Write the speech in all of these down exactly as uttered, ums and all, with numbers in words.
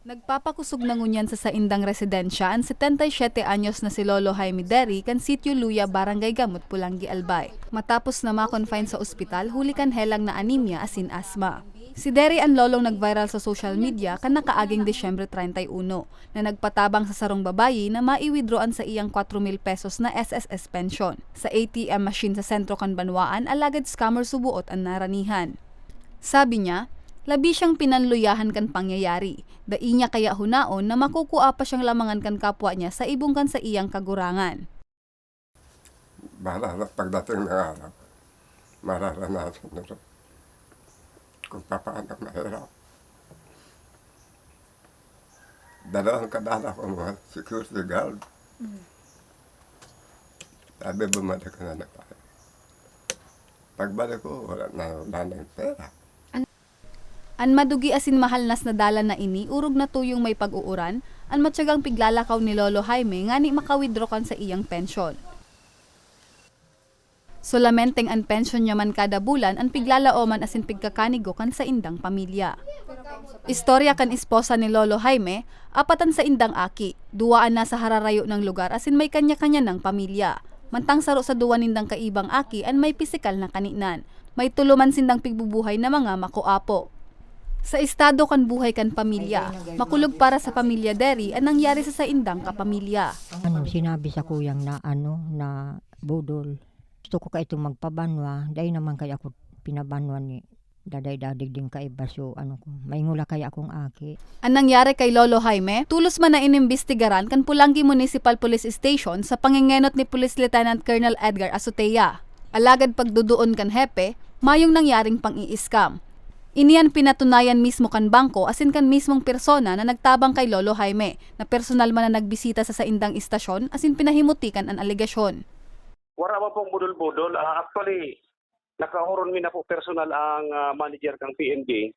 Nagpapakosog na ngunyan sa saindang residensya an setenta y siete anyos na si Lolo Jaime Deri kan Sitio Luya, Barangay Gamot, Polangui, Albay, matapos na ma-confine sa ospital huli kan helang na anemia asin asma. Si Deri an lolong nag-viral sa social media kan nakaaging Disyembre treinta y uno, na nagpatabang sa sarong babayi na mai-withdraw an saiyang kwatro mil pesos na S S S pension sa A T M machine sa sentro kan banwaan, alagad scammer suboot an naranihan. Sabi niya, labi siyang pinanluyahan kan pangyayari. Dai niya kaya hunaon na makukua pa siyang lamangan kan kapwa niya sa ibong kan saiyang kagurangan. Bahala na pagdating ng araw, mararanasan nyo rin kung paano mahirap. Dalawang kadala ko mga security guard. Sabi, bumalik ka na naman. Pagbalik ko, wala na, wala na yung pera. An madugi asin mahalnas na dalan na ini orog na tuyong may pag-uuran, an matyagang piglalakaw ni Lolo Jaime ngani maka-withdraw kan saiyang pensyon. Solamenteng an pensyon niya man kada bulan an piglalaoman asin pigkakanigo kan saindang pamilya. Istorya kan esposa ni Lolo Jaime, apat an saindang aki, duwa an nasa hararayo nang lugar asin may kanya-kanya nang pamilya. Mantang saro sa duwa nindang kaibang aki an may pisikal na kaninan. May tulo man sindang pigbubuhay na mga makoapo. Sa estado kan buhay kan pamilya, makulog para sa pamilya Deri an nangyari sa saindang kapamilya. Ano, sinabi sa kuyang na ano, na budol. Gusto ko kaitong magpabanwa, dai naman kaya ako pinabanwa ni daday-dadig din kaiba. So, ano ko, maingula kaya akong aki. An nangyari kay Lolo Jaime, tolos man na inimbestigaran kan Polangui Municipal Police Station sa pangengenot ni Police Lieutenant Colonel Edgar Azotea. Alagad pagduduon kan hepe, mayong nangyaring pang-i-scam. Ini an pinatunayan mismo kan bangko asin kan mismong persona na nagtabang kay Lolo Jaime, na personal man na nagbisita sa saindang estasyon asin pinahimutikan an alegasyon. Wara man pong budol-budol. Ah, actually, nakaoron mi na po personal ang, ah, manager kang P N G.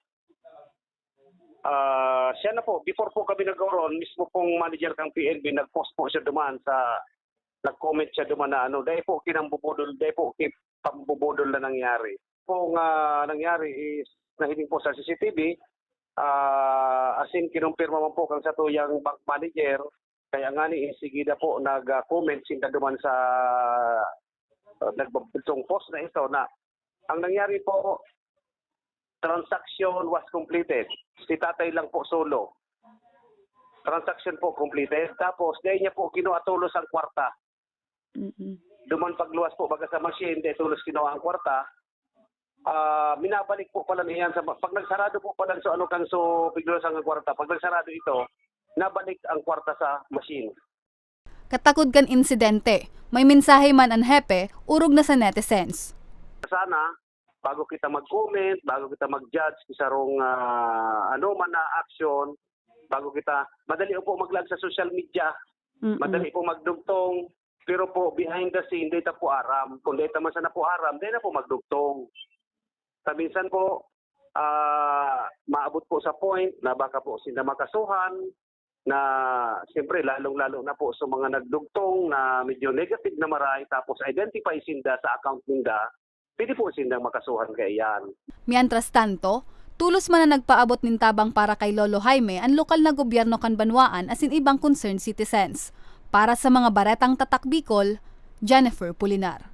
Ah, siya na po, before po kami nag-oron, mismo pong manager kang P N G, nag-post po siya duman sa, nag-comment siya duman na ano, dai po kinambubudol, dai po ki-, pambubudol na nangyari. Pong, ah, nangyari is nahiling po sa C C T V, ah, as in, kinumpirma man po kang satuyang bank manager, kaya ngani, enseguida po nag-comment sinda duman sa, ah, nagbabugtong post na ito na ang nangyari po, transaction was completed. Si tatay lang po solo. Transaction po completed. Tapos, dai niya po kinuha tolos ang kwarta. Mm. Duman pagluwas po, baga sa machine, dai tolos kinuha ang kwarta. Ah, minabalik po pala niyan sa, pag nagsarado po pala so ano kan so pigluwas ang kwarta, pag nagsarado ito, nabalik ang kwarta sa machine. Katakod kan insidente, may mensahe man an hepe orog na sa netizens. Sana, bago kita mag-comment, bago kita mag-judge, isarong, ah, ano man na action, bago kita, madali po maglag sa social media, Mm-mm. madali po magdugtong, pero po behind the scene, dai ta po aram. Kung dai ta man sana po aram, dai na po magdugtong. Sa minsan po, ah, maabot po sa point na baka po sinda makasuhan, na siyempre lalong-lalo na po sa mga nagdugtong na medyo negative na maray, tapos identify sinda sa account ninda, pwede po sindang makasuhan kaiyan. Mientras tanto, tolos man na nagpaabot nin tabang para kay Lolo Jaime an lokal na gobyerno kan banwaan asin ibang concerned citizens. Para sa mga Baretang Tatak Bicol, Jennifer Pulinar.